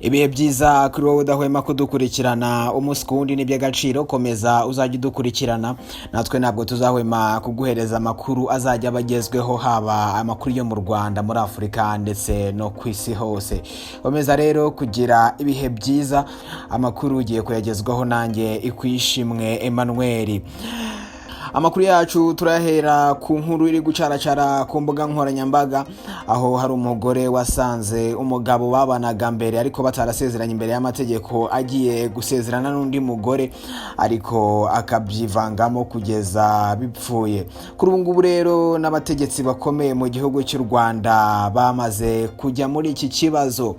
Ibihe byiza kuri wowe udahwema kudukurikirana umunsi ku wundi. Ni iby'agaciro. Komeza uzajya udukurikirana, natwe ntabwo tuzahwema kuguhereza amakuru azajya aba agezweho, haba amakuru yo mu Rwanda, muri Afurika ndetse no ku isi hose. Komeza rero kugira ibihe byiza. Amakuru ugiye kuyagezwaho nanjye Ikwishimwe Emmanuel. Amakuru yacu turayahera ku nkuru iri gucaracara ku mbuga nkoranyambaga, aho hari umugore wasanze umugabo babanaga mbere ariko batarasezeranye imbere y'amategeko agiye gusezerana n'undi mugore, ariko akabyivangamo kugeza bipfuye. Kuri ubu ngubu rero n'abategetsi bakomeye mu gihugu cy'u Rwanda bamaze kujya muri iki kibazo.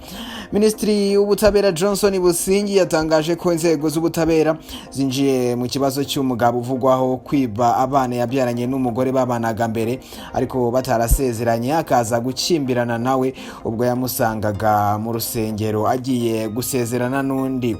Minisitiri w'Ubutabera Johnson Busingye yatangaje ko inzego z'ubutabera zinjiye mu kibazo cy'umugabo uvugwaho kwiba abana yabyaranye n'umugore babanaga mbere ariko batarasezeranye, akaza gukimbirana nawe ubwo yamusangaga mu rusengero agiye gusezerana n'undi.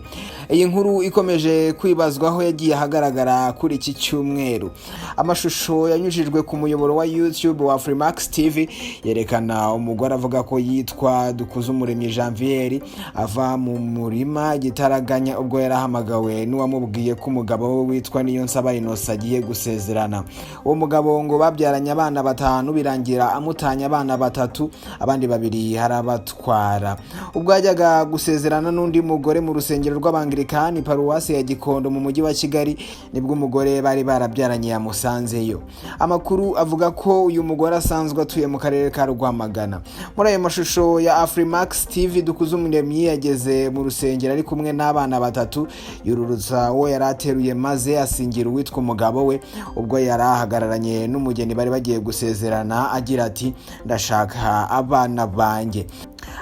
Iyi nkuru ikomeje kwibazwaho yagiye ahagaragara kuri iki cyumweru. Amashusho yanyujijwe ku muyoboro wa YouTube wa Afrimax TV yerekana umugore avuga ko yitwa Dukuzumuremyi Janvier ava mu murima gitaraganya ubwo yarahamagawe n'uwamubwiye ko umugabo we witwa Niyonsaba Innocent agiye gusezerana. Uwo mugabo ngo babyaranye abana batanu, birangira amutanye abana batatu, abandi babiri harabatwara. Ubwo yajyaga gusezerana n'undi mugore mu rusengero rw'Abangirikani, Paruwasi ya Gikondo mu Mujyi wa Kigali, nibwo umugore bari barabyaranye yamusanzeyo. Amakuru avuga ko uyu mugore asanzwe atuye mu karere ka Rwamagana. Muri ayo mashusho ya Afrimax TV, Dukuzumuremyi yageze mu rusengero ari kumwe n'abana batatu, yururutsa uwo yari ateruye maze asingira uwitwa umugabo we ubwo yari ahagararanye n'umugeni bari bagiye gusezerana, agira ati: "Ndashaka abana banjye."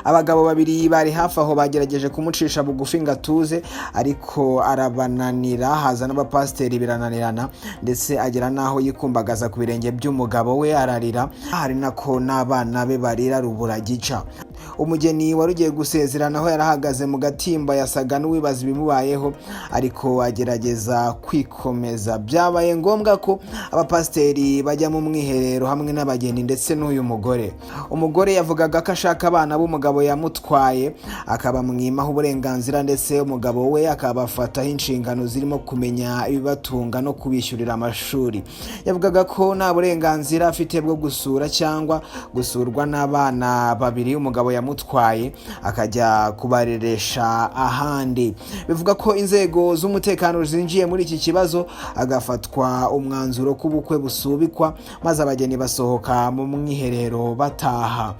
Abagabo babiri bari hafi aho bagerageje kumucisha bugufi ngo atuze, ariko arabananira. Haza n'abapasiteri birananirana, ndetse agera n'aho yikumbagaza ku birenge by'umugabo we ararira, hari nako n'abana be barira rubura gica. Umugeni wari ugiye gusezerana aho yarahagaze mu gatimba yasaga n'uwibaza ibimubayeho, ariko agerageza kwikomeza. Byabaye ngombwa ko abapasiteri bajya mu mwiherero hamwe n'abageni ndetse n'uyu mugore. Umugore yavugaga ko ashaka abana b'umugabo yamutwaye, akabamwimaho uburenganzira, ndetse umugabo we akabafataho inshingano zirimo kumenya ibibatunga no kubishyurira amashuri. Yavugaga ko nta burenganzira afite bwo gusura cyangwa gusurwa n'abana babiri umugabo yamutwaye, akajya kubareresha ahandi. Bivuga ko inzego z'umutekano zinjiye muri iki kibazo, agafatwa umwanzuro ko ubukwe busubikwa, maze abageni basohoka mu mwiherero bataha.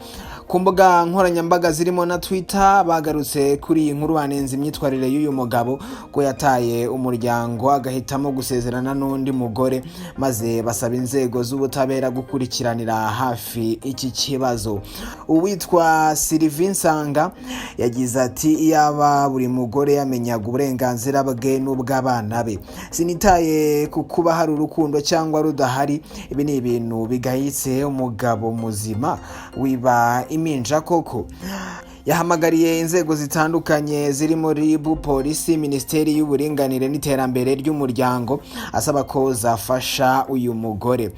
Ku mbuga nkoranyambaga zirimo na Twitter bagarutse kuri iyi nkuru, banenze imyitwarire y'uyu mugabo ko yataye umuryango agahitamo gusezerana n'undi mugore, maze basaba inzego z'ubutabera gukurikiranira hafi iki kibazo. Uwitwa Sylvie Nsanga yagize ati: "Iyaba buri mugore yamenyaga uburenganzira bwe n'ubw'abana be. Sinitaye ku kuba hari urukundo cyangwa rudahari, ibi ni ibintu bigayitse. Umugabo muzima wiba impinja koko?" Yahamagariye inzego zitandukanye zirimo RIB, polisi, Minisiteri y'Uburinganire n'Iterambere ry'Umuryango, asaba ko zafasha uyu mugore.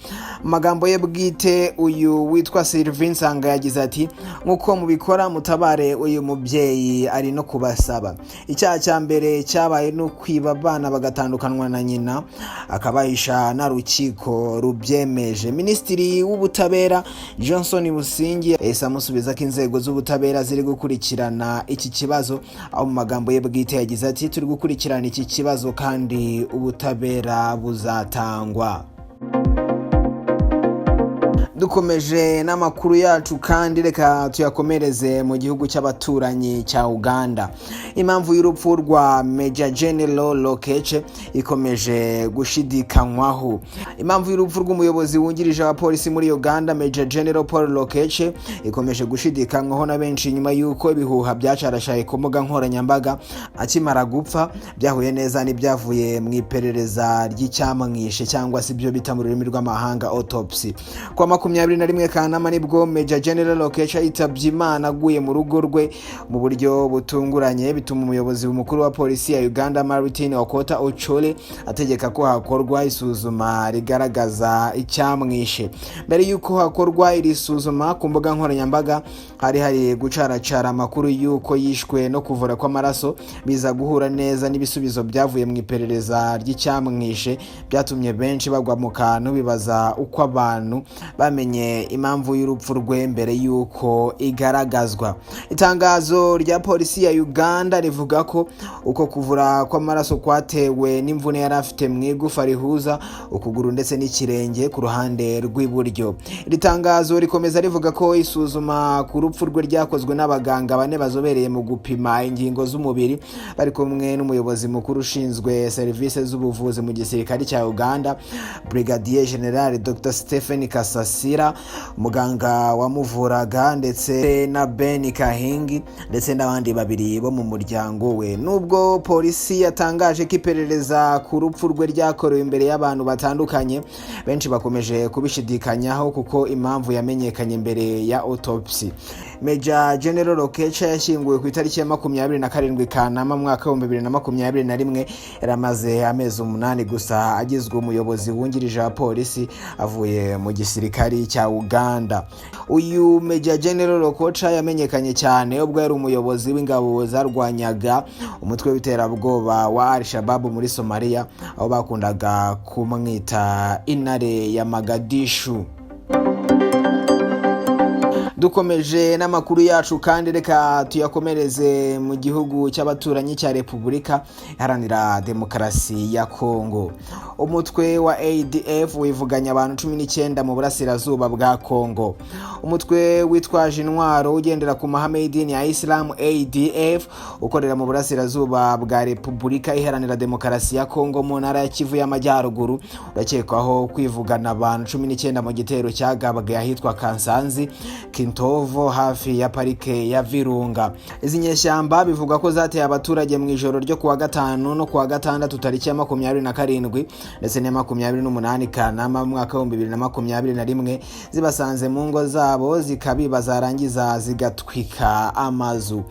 Mu magambo ye bwite, uyu witwa Sylvie Nsanga yagize ati: "Nk'uko mubikora, mutabare uyu mubyeyi. Ari no kubasaba. Icyaha cya mbere cyabaye no kwiba abana bagatandukanywa na nyina, akabahisha nta rukiko rubyemeje." Minisitiri w'Ubutabera Johnson Busingye yahise amusubiza ko inzego z'ubutabera ziri gukurikirana iki kibazo, aho mu magambo ye bwite yagize ati: "Turi gukurikirana iki kibazo kandi ubutabera buzatangwa." Dukomeje n'amakuru yacu kandi, reka tuyakomereze mu gihugu cy'abaturanyi cya Uganda. Impamvu y'urupfu rwa Major General Lokech ikomeje gushidikanywaho. Impamvu y'urupfu rw'umuyobozi wungirije wa polisi muri Uganda, Major General Paul Lokech, ikomeje gushidikanywaho na benshi nyuma y'uko ibihuha byacarashaye ku mbuga nkoranyambaga akimara gupfa byahuye neza n'ibyavuye mu iperereza ry'icyamwishe, cyangwa se ibyo bita mu rurimi rw'amahanga autopsy. Kwa 21 Kanama nibwo Major General Okecha yitabye Imana aguye mu rugo rwe mu buryo butunguranye, bituma umuyobozi mukuru wa polisi ya Uganda, Martin Okota Ochole, ategeka ko hakorwa isuzuma rigaragaza icyamwishe. Mbere y'uko hakorwa iri suzuma, ku mbuga nkoranyambaga hari gucaracara amakuru y'uko yishwe no kuvura kw'amaraso, biza guhura neza n'ibisubizo byavuye mu iperereza ry'icyamwishe. Byatumye benshi bagwa mu kantu, bibaza uko abantu bamenye impamvu y'urupfu rwe mbere y'uko igaragazwa. Itangazo rya polisi ya Uganda rivuga ko uko kuvura kw'amaraso kwatewe n'imvune yari afite mu igufa rihuza ukuguru ndetse n'ikirenge ku ruhande rw'iburyo. Iri tangazo rikomeza rivuga ko isuzuma ku rupfu rwe ryakozwe n'abaganga bane bazobereye mu gupima ingingo z'umubiri, bari kumwe n'umuyobozi mukuru ushinzwe serivisi z'ubuvuzi mu gisirikare cya Uganda, Brigadier General Dr Stephen Kasasira, muganga wamuvuraga, ndetse na Ben Kahingi ndetse n'abandi babiri bo mu muryango we. Nubwo polisi yatangaje ko iperereza ku rupfu rwe ryakorewe imbere y'abantu batandukanye, benshi bakomeje kubishidikanyaho kuko impamvu yamenyekanye mbere ya autopsy. Major General Okecha yashyinguwe ku itariki ya 27 Kanama mu mwaka w'2021. Yari amaze amezi 8 gusa agizwe umuyobozi wungirije wa polisi, avuye mu gisirikari cya Uganda. Uyu Major General Okocha yamenyekanye cyane ubwo yari umuyobozi w'ingabo zarwanyaga umutwe w'iterabwoba wa Al Shabab muri Somalia, aho bakundaga kumwita intare ya Magadishu. Dukomeje n'amakuru yacu kandi, reka tuyakomereze mu gihugu cy'abaturanyi cya Repubulika Iharanira Demokarasi ya Kongo. Umutwe wa ADF wivuganya abantu 19 mu burasirazuba bwa Kongo. Umutwe witwaje intwaro ugendera ku mahame y'idini ya Isilamu, ADF, ukorera mu burasirazuba bwa Repubulika Iharanira Demokarasi ya Kongo mu ntara ya Kivu y'Amajyaruguru, urakekwaho kwivugana abantu 19 mu gitero cyagabwe ahitwa Kansanzi Kintovo, hafi ya parike ya Virunga. Izi nyeshyamba bivugwa ko zateye abaturage mu ijoro ryo kuwa gatanu no kuwa gatandatu, tariki ya 27 ndetse na 28 Kanama mu mwaka w'2021, zibasanze mu ngo zabo zikabiba, zarangiza zigatwika amazu.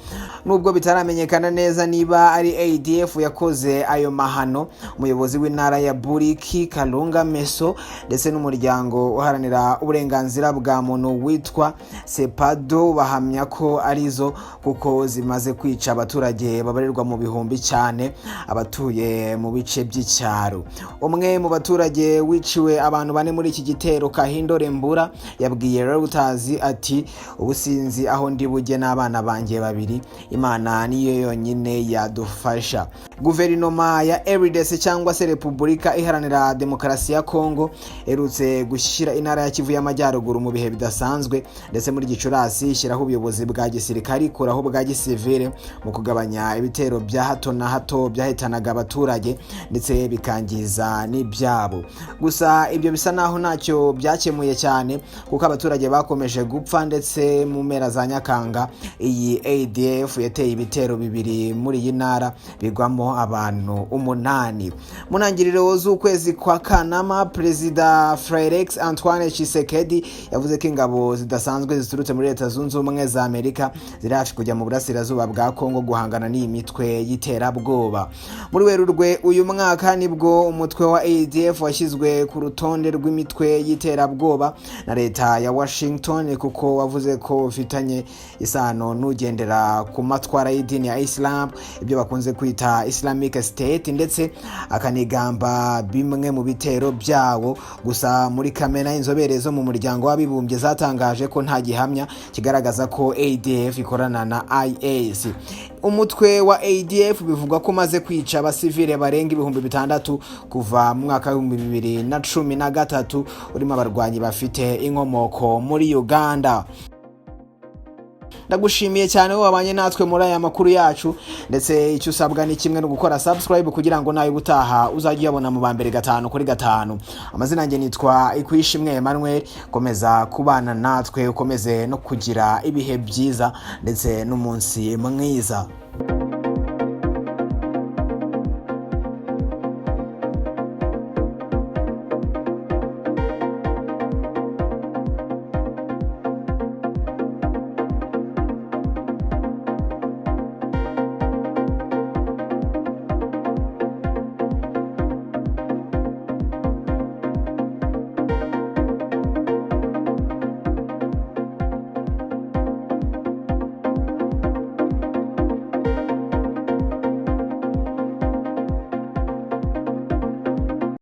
Nubwo bitaramenyekana neza niba ari ADF yakoze ayo mahano, umuyobozi w'intara ya Buriki, Kalunga Meso, ndetse n'umuryango uharanira uburenganzira bwa muntu witwa Sepado bahamya ko arizo, kuko zimaze kwica abaturage babarirwa mu bihumbi, cyane abatuye mu bice by'icyaro. Umwe mu baturage wiciwe abantu bane muri iki gitero, Kahindore Mbura, yabwiye Reuters ati: "Ubu sinzi aho ndi bujye n'abana banjye babiri, Imana niyo yonyine yadufasha." Guverinoma ya RDC, cyangwa se Repubulika Iharanira Demokarasi ya Kongo, iherutse gushyira intara ya Kivu y'Amajyaruguru mu bihe bidasanzwe, ndetse muri Gicurasi ishyiraho ubuyobozi bwa gisirikare, ikuraho bwa gisivile, mu kugabanya ibitero bya hato na hato byahitanaga abaturage ndetse bikangiza n'ibyabo. Gusa ibyo bisa naho ntacyo byakemuye cyane, kuko abaturage bakomeje gupfa, ndetse mu mpera za Nyakanga iyi ADF yateye ibitero bibiri muri iyi ntara, bigwamo abantu umunani. Mu ntangiriro z'ukwezi kwa Kanama, Perezida Felix Antoine Tshisekedi yavuze ko ingabo zidasanzwe ziturutse muri Leta Zunze Ubumwe za Amerika ziri hafi kujya mu burasirazuba bwa Kongo guhangana n'iyi mitwe y'iterabwoba. Muri Werurwe uyu mwaka nibwo umutwe wa ADF washyizwe ku rutonde rw'imitwe y'iterabwoba na leta ya Washington, kuko wavuze ko ufitanye isano n'ugendera ku matwara y'idini ya Islam, ibyo bakunze kwita Islamic State, ndetse akanigamba bimwe mu bitero byawo. Gusa muri Kamena, inzobere zo mu Muryango w'Abibumbye zatangaje ko nta gihamya kigaragaza ko ADF ikorana na IS. Umutwe wa ADF bivugwa ko umaze kwica abasivile barenga 6000 kuva mu mwaka w'2013, urimo abarwanyi bafite inkomoko muri Uganda. Ndagushimiye cyane wowe wabanye natwe muri aya makuru yacu, ndetse icyo usabwa ni kimwe no gukora subscribe kugira ngo nawe ubutaha uzajye uyabona mu ba mbere gatanu kuri gatanu. Amazina yanjye nitwa Ikwishimwe Emmanuel. Komeza kubana natwe, ukomeze no kugira ibihe byiza ndetse n'umunsi mwiza.